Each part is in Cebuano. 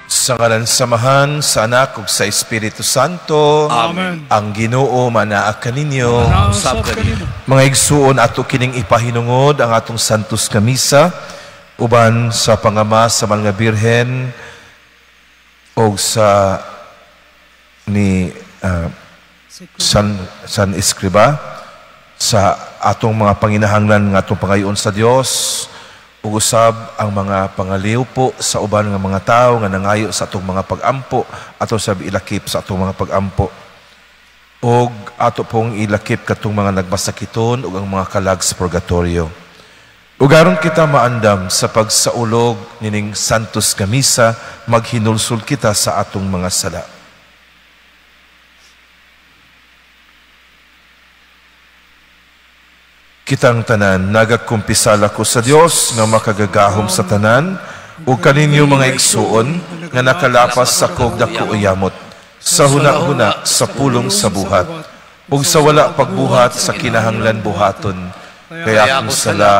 Sa ngalan sa Amahan, sa Anak ug sa Espiritu Santo. Amen. Ang Ginoo manaa kaninyo. Usab kanimo. Mga igsuon, ato kining ipahinungod ang atong Santos nga Misa uban sa pangama sa mga Birhen og sa ni San Escriba, sa atong mga panginahanglan nga atong pangayoon sa Dios, ug usab ang mga pangaliw po sa uban nga mga tawo nga nangayo sa atong mga pagampo, ato sab ilakip sa atong mga pagampo, ug ato pong ilakip katong mga nagmasakiton ug ang mga kalag sa purgatorio. Ug aron kita maandam sa pagsaulog nining Santos nga Misa, maghinulsol kita sa atong mga sala. Kitang tanan, nagakumpisala ko sa Dios nga makagagahom sa tanan, ug kaninyo mga igsuon nga nakalapas sa kog dako uyamot, sa huna-huna, sa pulong sa buhat, ug sa wala pagbuhat sa kinahanglan buhaton. Kaya akong sala,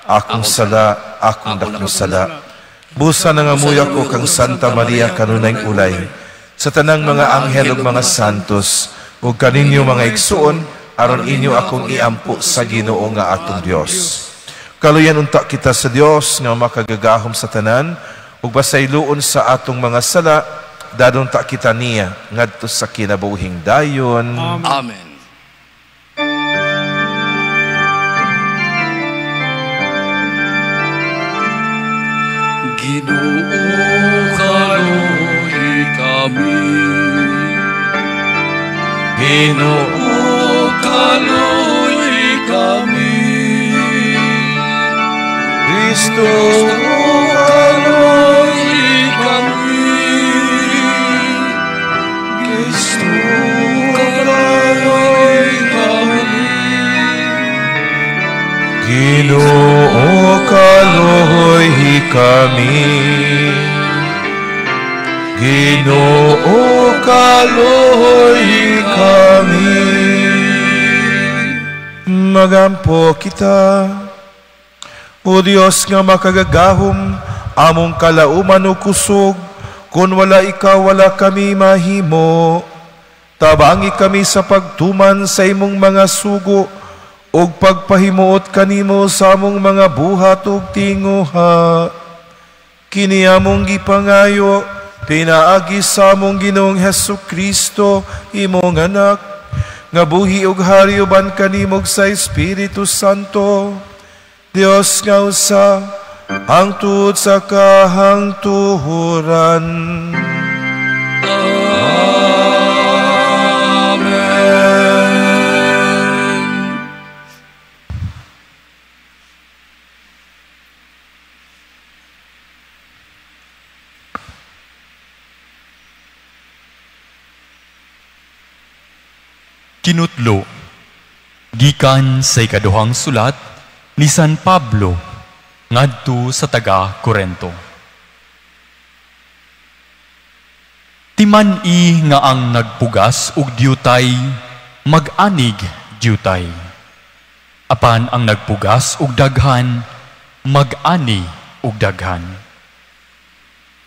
akong sala, akong dakong sala. Busa nangamuya ko kang Santa Maria kanunay ulay, sa tanang mga anghel ug mga santos, ug kaninyo mga igsuon, aron inyo akong iampo sa Ginoo nga atong Dios. Kaluyan unta kita sa Dios nga makagagahom sa tanan, ug pasayloon sa atong mga sala, dadon ta kita niya ngadto sa kinabuhing dayon. Amen. Ginoo, kaluhi kami. Ginoo, kaluhi kami. Kristo, kaluhi kami. Kristo, kaluhi kami. Ginoo, kaluhi kami. Ginoo, kaluhi kami. Magampo kita. O Dios nga makagagahom, among kalauman o kusog, kung wala ikaw, wala kami mahimo. Tabangi kami sa pagtuman sa imong mga sugo, ug pagpahimuot kanimo sa among mga buhat ug tinguha. Kini among gipangayo, pinaagi sa among Ginoong Hesus Kristo, imong anak, nga buhi ug hari uban kanimo sa Espiritu Santo, Dios nga usa, hangtod sa kahangturan. Amen. Kinutlo, gikan sa ikaduhang sulat ni San Pablo ngadto sa taga Korento. Timan-i nga ang nagpugas og diutay mag-anig diutay. Apan ang nagpugas og daghan mag-ani og daghan.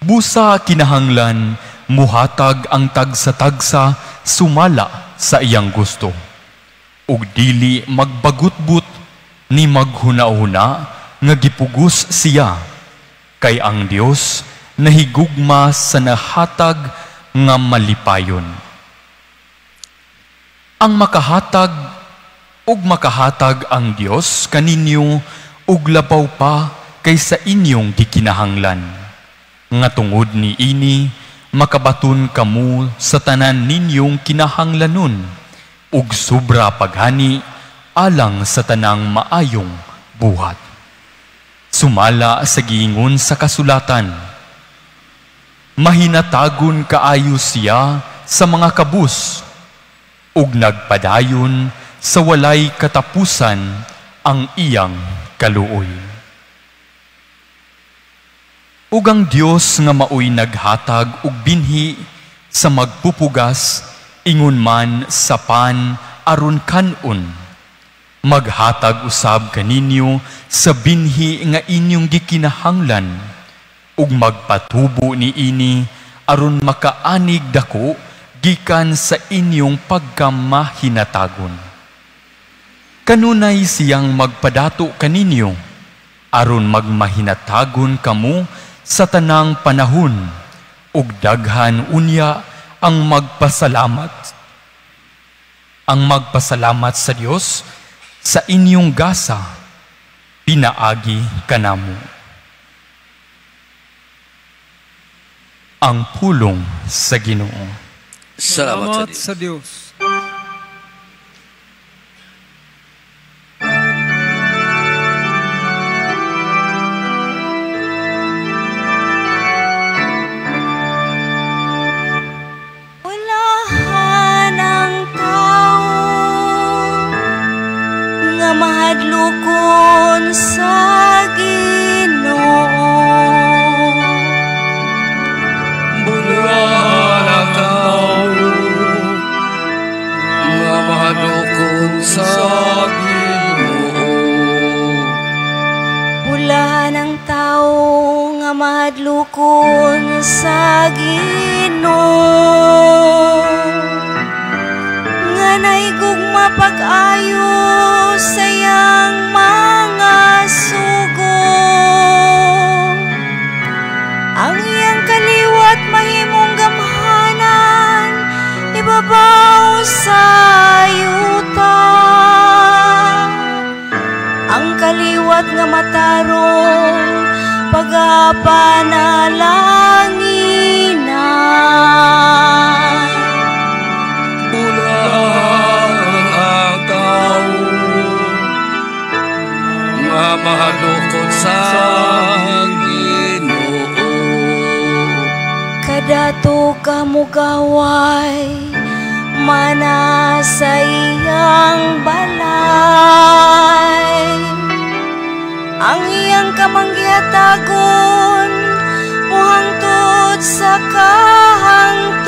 Busa kinahanglan muhatag ang tagsa-tagsa sumala sa iyang gusto, ug dili magbagutbut ni maghuna-huna nga gipugos siya, kay ang Dios nahigugma sa nahatag nga malipayon. Ang makahatag ug makahatag ang Dios kaninyo ug labaw pa kaysa inyong gikinahanglan, nga tungod ni ini makabaton kamo sa tanan ninyong kinahanglanon ug sobra paghani alang sa tanang maayong buhat. Sumala sa giingon sa kasulatan, mahinatagon kaayo siya sa mga kabus, ug nagpadayon sa walay katapusan ang iyang kaluoy. Ug ang Dios nga maoy naghatag og binhi sa magpupugas, ingon man sa pan aron kan-on, maghatag usab kaninyo sa binhi nga inyong gikinahanglan, ug magpatubo niini aron makaanig dako gikan sa inyong pagkamahinatagon. Kanunay siyang magpadato kaninyo aron magmahinatagon kamo sa tanang panahon ug daghan unya ang magpasalamat. Ang magpasalamat sa Dios sa inyong gasa pinaagi kanamo. Ang pulong sa Ginoo. Salamat sa Dios. Bulahan ang tao nga mahadlokon sa Ginoo. Bulahan ang tao nga mahadlokon sa Ginoo. Bulahan ang tao nga mahadlokon sa Ginoo, nga naigugma pag-ayo sa iyang mga sugo. Ang iyang kaliwat mahimong gamhanan, ibabaw sa yuta. Ang kaliwat nga matarong pagapanalangin. Bulahan ang tao nga mahadlokon sa Ginoo. Kadato ka mugaway mana sa iyang balay. Ang iyang kamanggihatagon muhangtod sa kahangturan.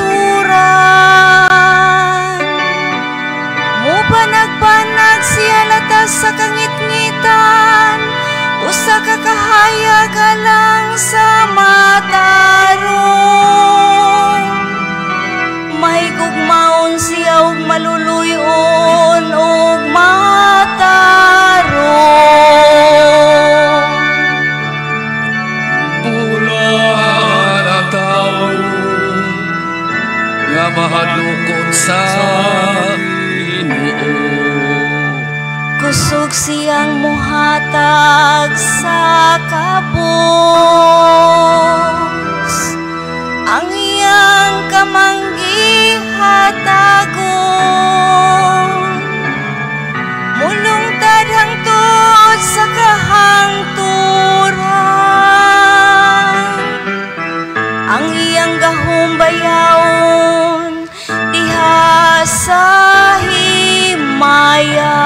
Mupanagpanag siya latas sa kangitngitan, usa ka kahayag alang sa matarong. Mahigugmaon siya og maluluyon og matarong. Bulahan ang tao nga mahadlokon sa Ginoo. Kusog siyang muhatag sa kabos, ang iyang kamanggihatagon mulungtad hangtod sa kahangturan. Ang iyang gahom bayaon diha sa himaya.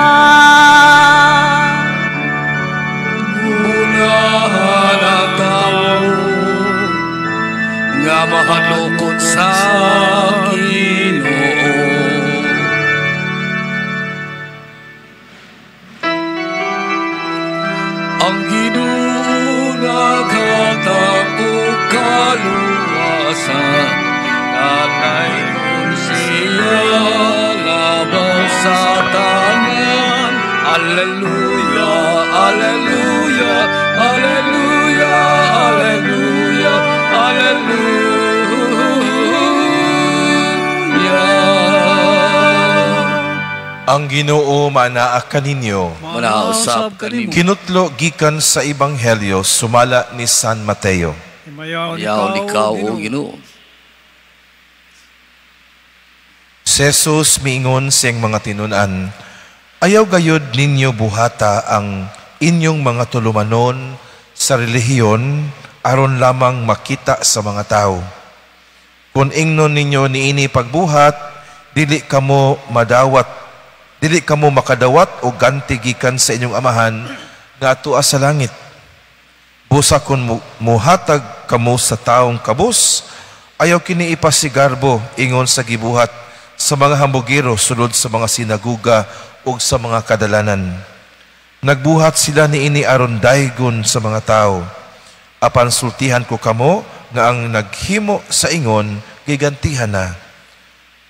Bulahan ang tao nga mahadlokon sa Ginoo. Ang Ginoo naghatag og kaluwasan, nanaygon siya labaw sa tanan. Alleluia, alleluia, alleluia, alleluia, alleluia. Ang Ginoo manaa kaninyo. Manausap kanimo. Kinutlo gikan sa Ebanghelyo sumala ni San Mateo. Yaw ikaw o Ginoo. Si Jesus miingon siyang mga tinun-an, ayaw gayod ninyo buhata ang inyong mga tulumanon sa relihiyon aron lamang makita sa mga tao. Kung ingnon ninyo niini pagbuhat, dili kamo madawat, dili kamo makadawat o ganti gikan sa inyong amahan nga atua sa langit. Busa kung muhatag kamo sa taong kabus, ayaw kini ipasigarbo ingon sa gibuhat sa mga hambugero sulod sa mga sinaguga ug sa mga kadalanan. Nagbuhat sila niini aron daygon sa mga tao. Apan sultihan ko kamo, nga ang naghimo sa ingon gigantihan na.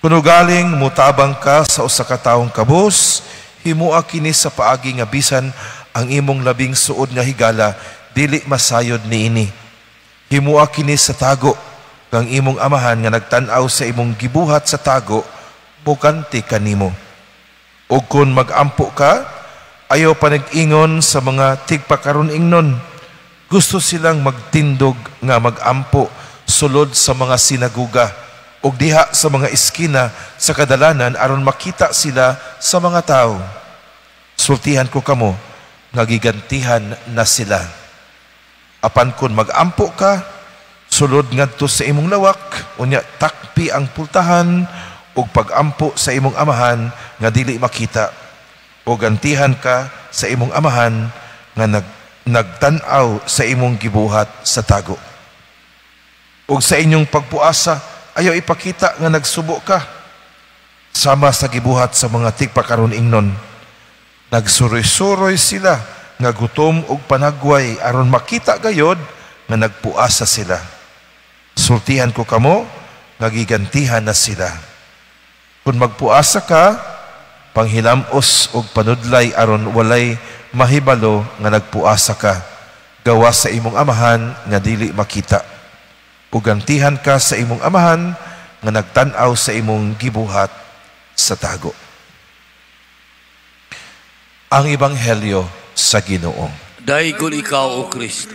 Kun ugaling mutabang ka sa usa ka tawong kabus, himoa kini sa paagi nga bisan ang imong labing suod nga higala dili masayod niini. Himoa kini sa tago, kang imong amahan nga nagtan-aw sa imong gibuhat sa tago, muganti kanimo. Ug kun mag-ampo ka, ayaw panag-ingon sa mga tigpakaron ingnon. Gusto silang magtindog nga mag-ampo sulod sa mga sinaguga ug diha sa mga eskina sa kadalanan aron makita sila sa mga tao. Sultihan ko kamo nga gigantihan na sila. Apan kun mag-ampo ka, sulod ngadto sa imong lawak, unya takpi ang pultahan ug pag-ampo sa imong amahan nga dili makita, o gantihan ka sa imong amahan nga nagtan-aw sa imong gibuhat sa tago. Ug sa inyong pagpuasa, ayaw ipakita nga nagsubo ka, sama sa gibuhat sa mga tigpakaron ingnon. Nagsuroy-suroy sila nga gutom ug panagway aron makita gayod nga nagpuasa sila. Sultihan ko kamo nga gigantihan na sila. Kung magpuasa ka, panghilamos og panudlay aron walay mahibalo nga nagpuasa ka, gawa sa imong amahan nga dili makita. Ug gantihan ka sa imong amahan nga nagtan-aw sa imong gibuhat sa tago. Ang Ebanghelyo sa Ginoo. Daygon ikaw, O Kristo.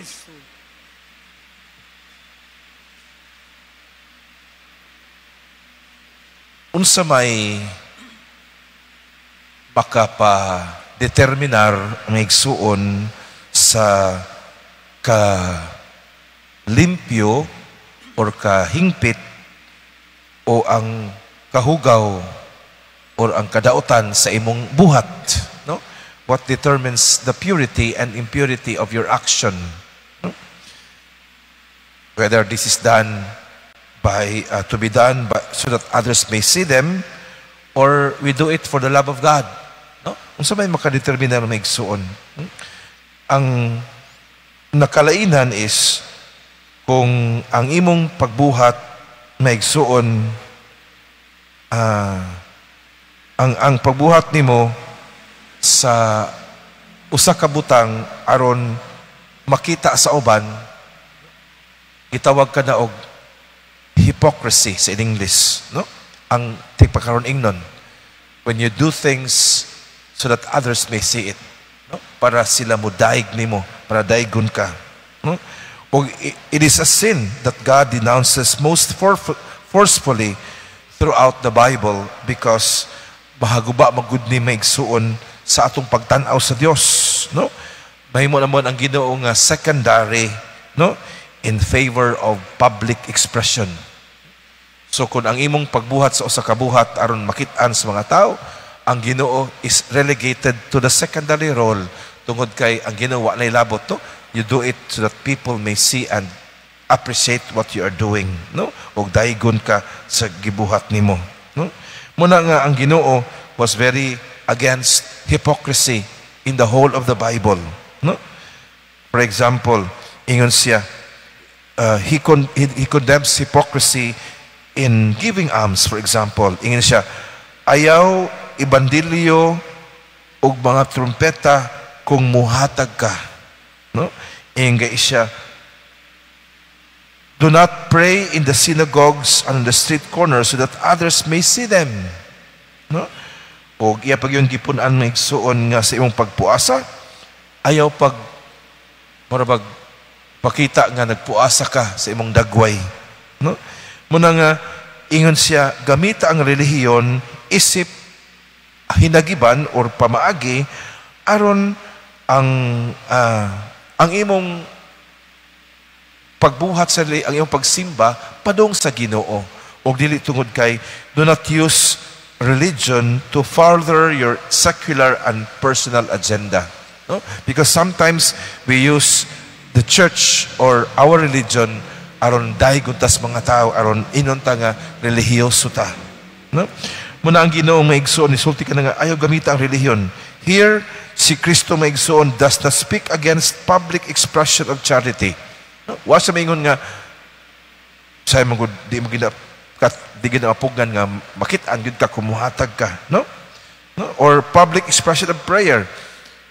Unsa may makapa-determinar ang igsuon sa ka-limpyo or kahingpit o ang kahugaw or ang kadautan sa imong buhat, no? What determines the purity and impurity of your action, no? Whether this is done by to be done by, so that others may see them, or we do it for the love of God, no? Unsa may makadeterminar mga igsuon? Ang nakalainan is kung ang imong pagbuhat maigsuon, ang pagbuhat nimo sa usa ka butang aron makita sa uban, gitawag ka na og hypocrisy sa English, no? Ang tigpakaron ingnon, when you do things so that others may see it, no? Para sila mo daig nimo, para daigon ka, no? O it is a sin that God denounces most forcefully throughout the Bible because mahaguba magud ni maigsuon sa atong pagtan-aw sa Dios, no? Mahimo naman ang Ginoo nga secondary, no, in favor of public expression. So kung ang imong pagbuhat sa usa ka buhat aron makit-an sa mga tao, ang Ginoo is relegated to the secondary role tungod kay ang Ginoo wa nay labot to. You do it so that people may see and appreciate what you are doing, no? Og daigon ka sa gibuhat nimo, no? Muna nga ang Ginoo was very against hypocrisy in the whole of the Bible, no? For example, ingon siya, he condemns hypocrisy in giving alms, for example. Ingon siya, ayaw ibandilyo og mga trumpeta kung muhatag ka, no? Ingon siya, do not pray in the synagogues and on the street corners so that others may see them, no? O iya pag yung gipun-an maigsuon nga sa imong pagpuasa, ayaw pag murag pakita nga nagpuasa ka sa imong dagway, no? Muna nga ingon siya, gamita ang relihiyon isip hinagiban or pamaagi aron ang imong pagbuhat sa ang imong pagsimba padung sa Ginoo, og dili tungod kay do not use religion to further your secular and personal agenda, no? Because sometimes we use the church or our religion aron daigon tas mga tao, aron inunta nga relihiyoso ta, no? Muna ang Ginoo maigsoon, nisulti ka na nga ayaw gamita ang relihiyon. Here si Kristo maigsoon does not speak against public expression of charity, no? Wa siya maingon nga Say mo gud di mo gina di ginapugan nga makit-an gyud ka kumuhatag ka, no? No? Or public expression of prayer.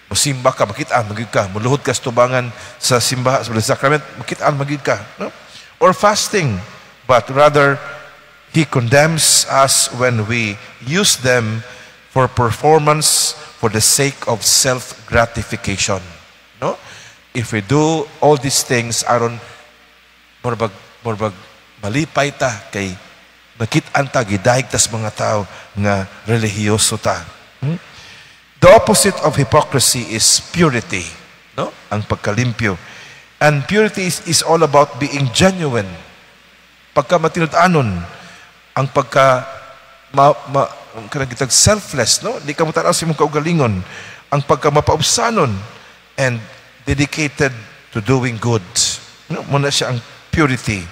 Musimba ka, makit-an magyud ka, muluhod ka sa tubangan sa simba sa sacrament, makit-an magyud ka, no? Or fasting, but rather he condemns us when we use them for performance for the sake of self-gratification, no? If we do all these things aron morbag malipay ta kay makit-an ta, gidahig tas mga tao nga relihiyoso ta. The opposite of hypocrisy is purity, no? Ang pagkalimpyo. And purity is all about being genuine. Pagka matinud-anon, ang pagka kanang selfless, no? Di ka mo tan-aw sa imong kaugalingon, ang pagka mapaubsanon and dedicated to doing good. No? Muna siya ang purity,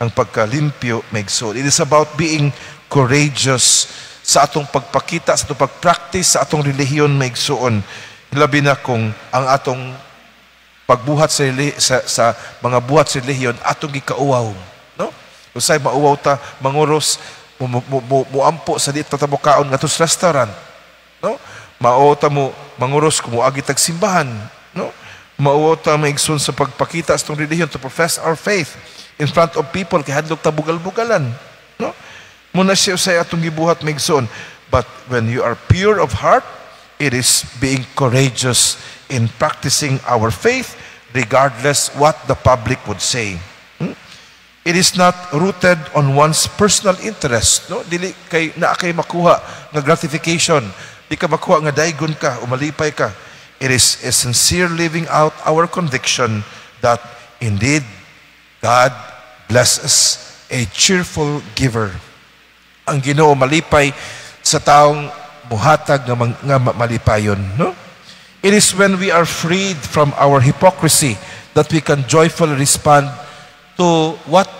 ang pagkalimpyo, maigsoon. It is about being courageous sa atong pagpakita, sa atong pagpractice, sa atong relihiyon, maigsoon. Labi na kung ang atong pagbuhat sa mga buhat sa relihiyon, atong gikauwaw. No? Usay mauwaw ta, manguros, muampo sa di tatabukaon ngadto sa restaurant. No? Mauwaw ta mo manguros kung muagi tag simbahan. No? Mauwaw ta maigsoon sa pagpakita sa atong relihiyon, to profess our faith in front of people, kay hadlok ta bugal-bugalan. No? Muna siya usay atong gibuhat maigsoon. But when you are pure of heart, it is being courageous in practicing our faith regardless what the public would say. It is not rooted on one's personal interest. No? Dili kay naa kay makuha nga gratification. Di ka makuha nga daygon ka o malipay ka. It is a sincere living out our conviction that indeed God blesses a cheerful giver. Ang Ginoo malipay sa taong muhatag nga malipayon, no? It is when we are freed from our hypocrisy that we can joyfully respond to what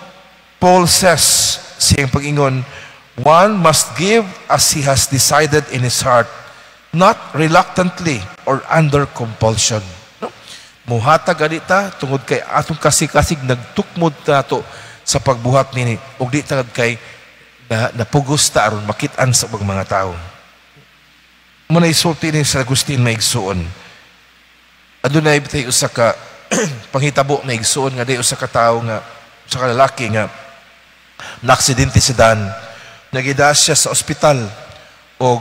Paul says, siyang pag-ingon, one must give as he has decided in his heart, not reluctantly or under compulsion. No? Muhatag ganita tungod kay atong kasig-kasig nagtukmod nato sa pagbuhat nini ug di tungod kay napugos ta aron makit-an sa ubang mga tao. Muna isulti ni sa Agustin maigsuon. Adunay bitay usa ka panghitabo na igsuon nga di usa ka tawo nga usa ka lalaki nga naaksidente si Dan. Nagida siya sa ospital og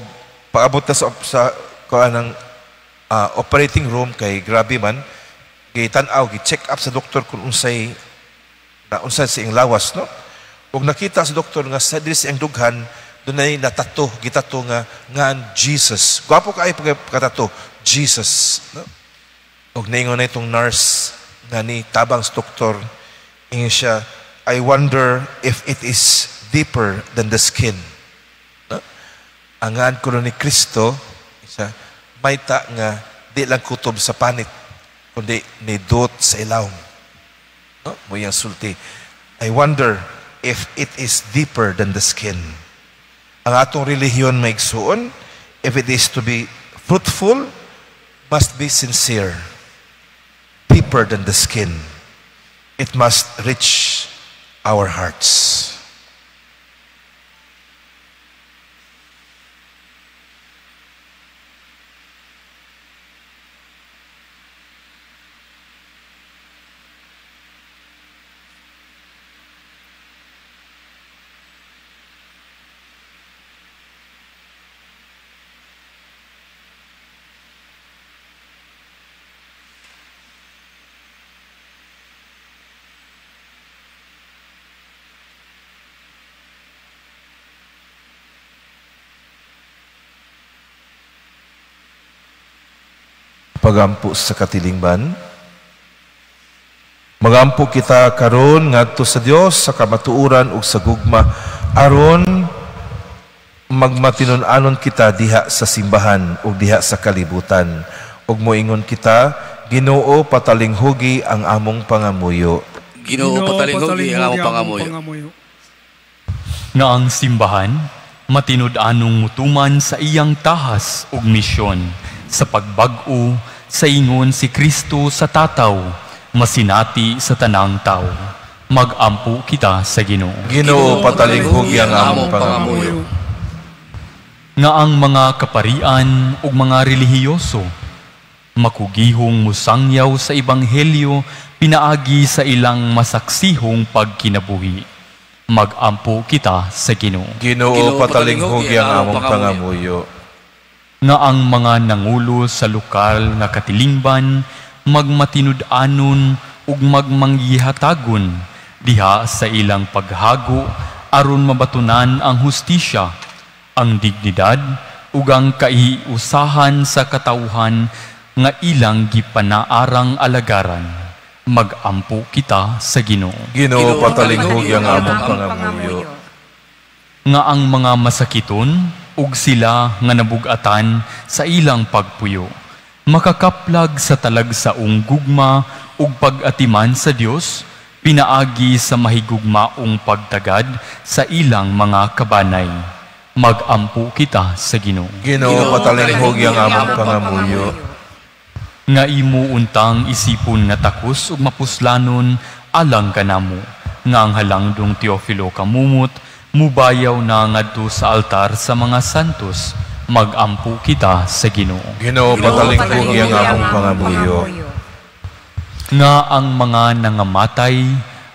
paabot na sa kuanang operating room kay grabe man gitan-aw, gi-check up sa doktor kung unsay na unsay sa iyang lawas, no? Ug nakita sa doktor nga sa diri sa iyang dughan dunay natato, gitato nga ngan Jesus. Gwapo kaayo pagkatato, Jesus, no? Og naingon na itong nurse nga ni tabang sa doktor, ingon siya, I wonder if it is deeper than the skin. No? Ang ngan kuno ni Kristo, isa, mayta nga di lang kutob sa panit, kundi nidot sa ilawom. No? Mo iyang sulti. I wonder if it is deeper than the skin. Ang atong relihiyon maigsuon, if it is to be fruitful, must be sincere, deeper than the skin. It must reach our hearts. Pagampo sa katilingban. Magampo kita karon ngadto sa Dios sa kamatuoran ug sa gugma aron magmatinud-anon kita diha sa simbahan ug diha sa kalibutan. Ug moingon kita, Ginoo, patalinghugi ang among pangamuyo. Ginoo, patalinghugi ang among pangamuyo. Nga ang simbahan matinud-anong mutuman sa iyang tahas ug misyon sa pagbag-o sa ingon si Kristo sa tataw, masinati sa tanang tao, Magampo kita sa Ginoo. Ginoo, patalinghugi ang among pangamuyo. Nga ang mga kaparian ug mga relihiyoso makugihong musangyaw sa ebanghelyo pinaagi sa ilang masaksihong pagkinabuhi. Magampo kita sa Ginoo. Ginoo, patalinghugi ang among pangamuyo. Nga ang mga nangulo sa lokal nga katilingban magmatinud-anon ug magmanggihatagon diha sa ilang paghago aron mabatunan ang hustisya, ang dignidad ug ang kaiusahan sa katawhan nga ilang gipanaarang alagaran. Magampo kita sa Ginoo. Ginoo, patalinghugi ang among pangamuyo. Nga ang mga masakiton ug sila nga nabugatan sa ilang pagpuyo makakaplag sa talagsaong gugma ug pag-atiman sa Dios pinaagi sa mahigugmaong pagtagad sa ilang mga kabanay. Magampo kita sa Ginoo. Ginoo, patalinghugi ang among pangamuyo. Nga imo untang isipon nga takos ug mapuslanon alang kanamo, nga ang halangdong Teofilo kamumot mubayaw na ngadto sa altar sa mga santos. Magampo kita sa Ginoo. Ginoo, patalinghugi ang among pangamuyo. Nga ang mga nangamatay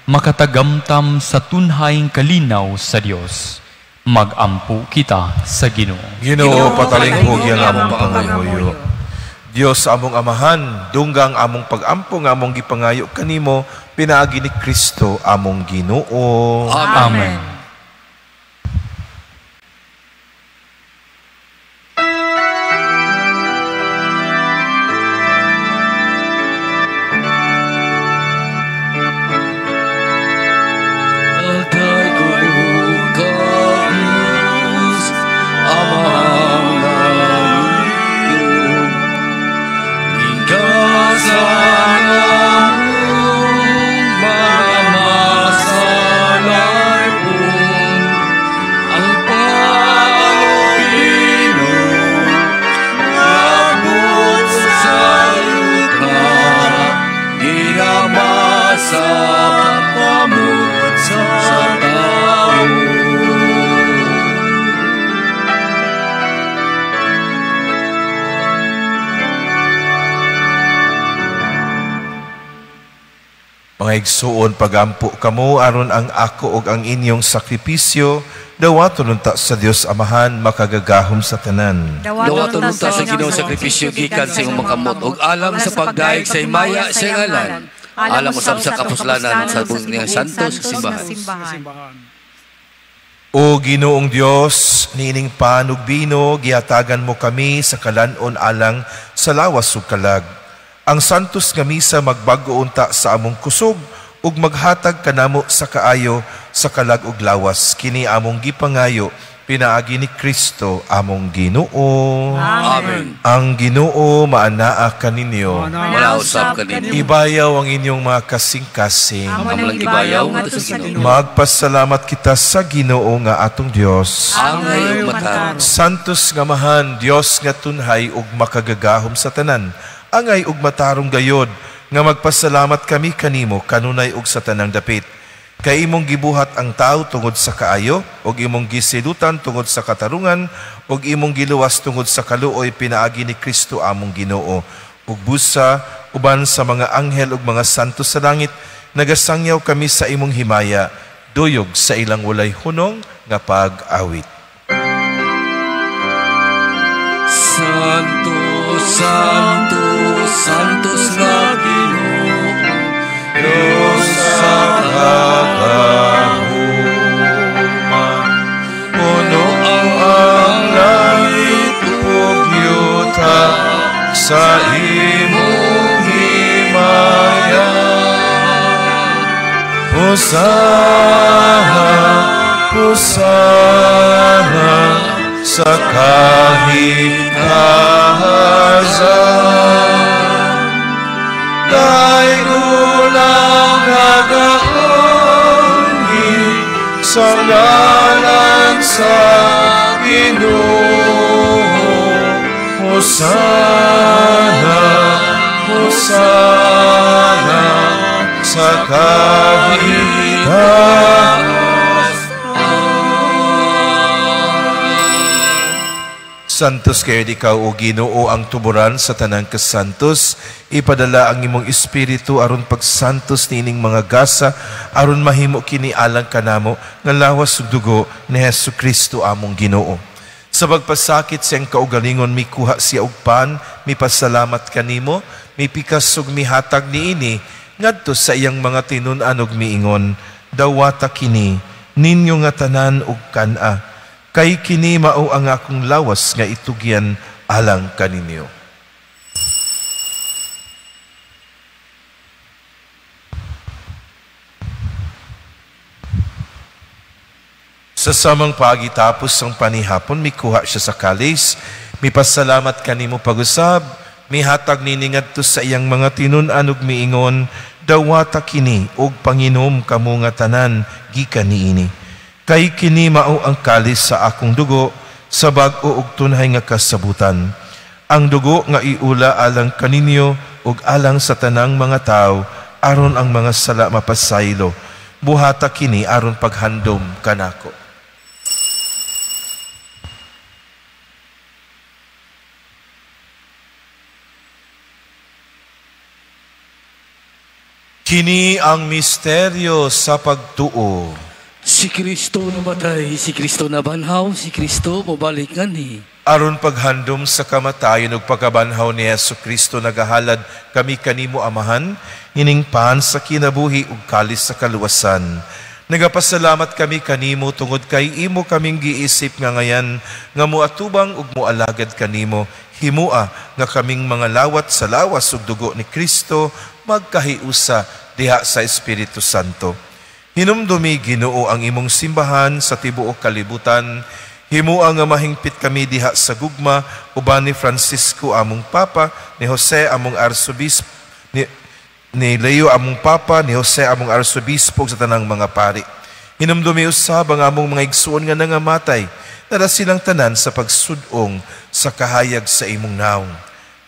makatagamtam sa tunhayng kalinaw sa Dios. Magampo kita sa Ginoo. Ginoo, patalinghugi ang among pangamuyo. Dios among Amahan, dunggang among pagampo nga among gipangayo kanimo pinaagi ni Kristo among Ginoo. Amen. Mga igsuon, pagampo kamo aron ang ako ug ang inyong sakripisyo dawaton unta sa Dios Amahan makagagahom sa tanan. Dawaton unta sa Ginoo sakripisyo gikan sa imong kamot ug alang sa pagdayeg sa himaya sa ngalan, alang usab sa kapuslanan sa niyang santo sa simbahan. O Ginoong Dios, niining pan ug bino gihatagan mo kami sa kalan-on alang sa lawas ug kalag. Ang santos nga misa magbag-o unta sa among kusog ug maghatag kanamo sa kaayo sa kalag ug lawas. Kini among gipangayo pinaagi ni Kristo among Ginoo. Amen. Ang Ginoo maanaa kaninyo. Manausap kaninyo. Ibayaw ang inyong mga kasing-kasing. Amo lang ibayaw ngadto sa Ginoo. Magpasalamat kita sa Ginoo nga atong Dios. Angay ug matarong. Santos nga Amahan, Dios nga tunhay ug makagagahom sa tanan. Angay ug matarong gayod nga magpasalamat kami kanimo kanunay ug sa tanang dapit. Kay imong gibuhat ang tao tungod sa kaayo, ug imong gisilutan tungod sa katarungan, ug imong giluwas tungod sa kaluoy pinaagi ni Kristo among Ginoo. Ug busa uban sa mga anghel ug mga santo sa langit, nagasangyaw kami sa imong himaya, duyog sa ilang walay hunong nga pag-awit. Santo, Santo, Santos nga Ginoo, Diyos sa kagahuman, puno ang langit ug yuta sa imong himaya. Hosana, hosana sa kahikasan. Daygulang nagaanhi sa ngalan sa Ginoo. Hosana, hosana sa kahitaas. Santos kayo ikaw, o Ginoo, ang tuburan sa tanang kasantos. Ipadala ang imong espiritu aron pagsantos niining mga gasa, aron mahimo kini alang kanamo nga lawas ug dugo ni Hesus Kristo among Ginoo. Sa pagpasakit siyang kaugalingon, mikuha siya og pan, mipasalamat kanimo, mipikas ug mihatag niini ngadto sa iyang mga tinun-an ug miingon, dawata kini ninyo nga tanan ug kan-a, kay kini mao ang akong lawas nga itugyan alang kaninyo. Sa samang pagitapos ang panihapon, mikuha siya sa kalis, mipasalamat kanimo pag-usab, mihatag nini ngadto sa iyang mga tinun-an ug miingon, dawata kini ug panginom kamo nga tanan gikan niini. Kay kini mao ang kalis sa akong dugo sa bag-o ug tunhay nga kasabutan. Ang dugo nga iula alang kaninyo ug alang sa tanang mga tawo aron ang mga sala mapasaylo. Buhata kini aron paghandom kanako. Kini ang misteryo sa pagtuo. Si Kristo namatay, si Kristo nabanhaw, si Kristo mobalik nganhi. Aron paghandom sa kamatayon ug pagkabanhaw ni Hesus Kristo, nagahalad kami kanimo, Amahan, ining pan sa kinabuhi ug kalis sa kaluwasan. Nagapasalamat kami kanimo tungod kay imo kaming giisip nga ngayan nga moatubang ug moalagad kanimo. Himua nga kaming mga lawat sa lawas ug dugo ni Kristo magkahiusa diha sa Espiritu Santo. Hinumdumi, Ginoo, ang imong simbahan sa tibuok kalibutan. Himua nga mahingpit kami diha sa gugma uban ni Francisco among Papa, ni Jose among Arsobispo, ni Leo among Papa, ni Jose among Arsobispo sa tanang mga pari. Hinumdumi usab ang among mga igsuon nga nangamatay, nara silang tanan sa pagsudong sa kahayag sa imong naong.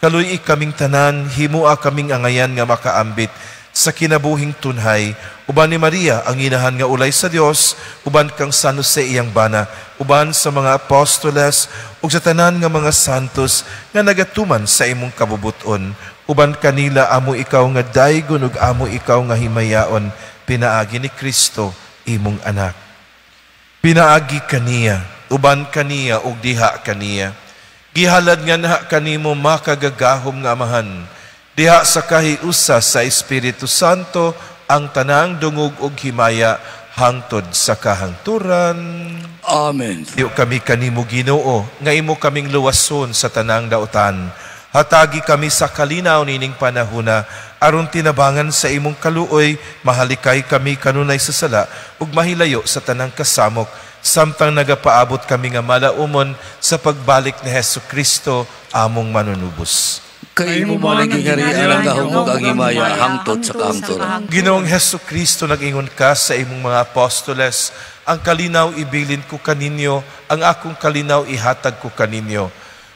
Kaluy kaming tanan, himua kaming angayan nga makaambit sa kinabuhing tunhay, uban ni Maria ang inahan nga ulay sa Dios, uban kang San Jose iyang bana, uban sa mga apostoles ug sa tanan nga mga santos nga nagatuman sa imong kabubuton, uban kanila amo ikaw nga daygon ug amo ikaw nga himayaon, pinaagi ni Kristo imong anak. Pinaagi kaniya, uban kaniya ug diha kaniya. Gihalad nga naha kanimo makagagahom nga Amahan, diha sa kahiusa sa Espiritu Santo ang tanang dungog ug himaya hangtod sa kahangturan. Amen. Diyo kami kanimo, Ginoo, nga imo kaming luwason sa tanang dautan. Hatagi kami sa kalinaw nining panahuna, aron tinabangan sa imong kaluoy, mahalikay kami kanunay sa sala ug mahilayo sa tanang kasamok, samtang nagapaabot kami nga malaumon sa pagbalik ni Hesus Kristo among manunubos. Kay imo man ang gingharian ang gahom ug ang himaya hangtod sa kahangturan. Ginoong Hesus Kristo, nag-ingon ka sa imong mga apostoles, ang kalinaw ibilin ko kaninyo, ang akong kalinaw ihatag ko kaninyo.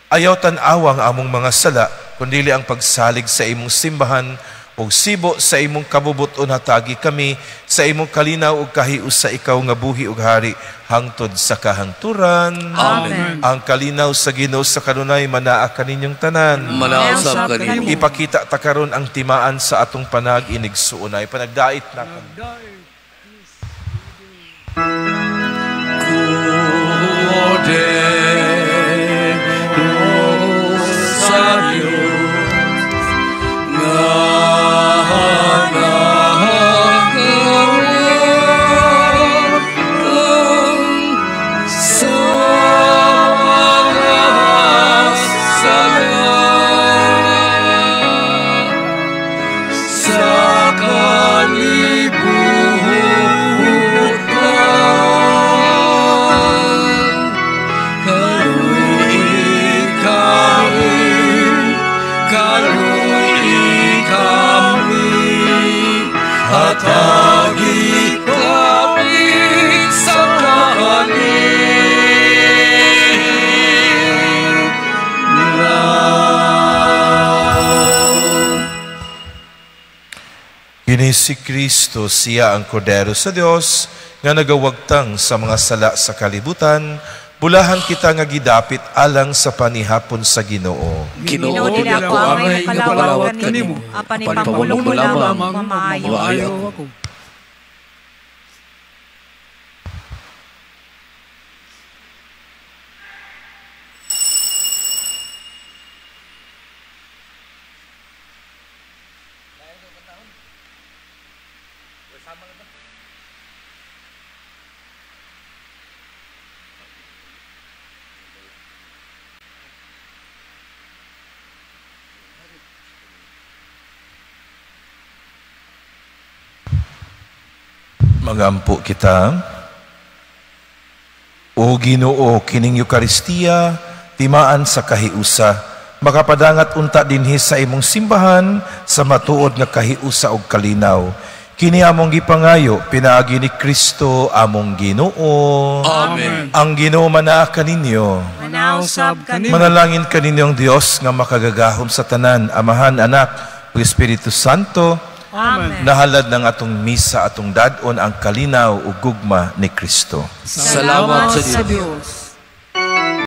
Ayaw tan-awa ang among mga sala, kundili ang pagsalig sa imong simbahan ug sibo sa imong kabubuton hatagi kami sa imong kalinaw ug kahiusa ikaw nga buhi ug hari hangtod sa kahangturan. Amen. Ang kalinaw sa Ginoo sa kanunay manaa kaninyong tanan. Manaa usab kanimo. Ipakita ta karon ang timaan sa atong panag-inigsuonay. Panagdait na kami. Sa Diyos sa kalibutan. Kini si Kristo, siya ang Kordero sa Dios nga nagawagtang sa mga sala sa kalibutan. Bulahan kita nga gidapit alang sa panihapon sa Ginoo. Ginoo, dili ako angay nga makalawat kanimo, apan apan ipamulong ipamulong mo mo lamang, lamang, mamaayo. Maayo ako. Magampo kita. O Ginoo, kining Eukaristiya, timaan sa kahiusa, makapadangat unta dinhi sa imong simbahan sa matuod nga kahiusa og kalinaw. Kini among gipangayo, pinaagi ni Kristo among Ginoo. Amen. Ang Ginoo manaa kaninyo. Manausab kanimo. Manalangin kaninyo ang Dios nga makagagahom sa tanan, Amahan, Anak, ug Espiritu Santo. Amen. Nahalad ng atong misa atong dadon ang kalinaw ug gugma ni Kristo. Salamat sa Dios. Dios.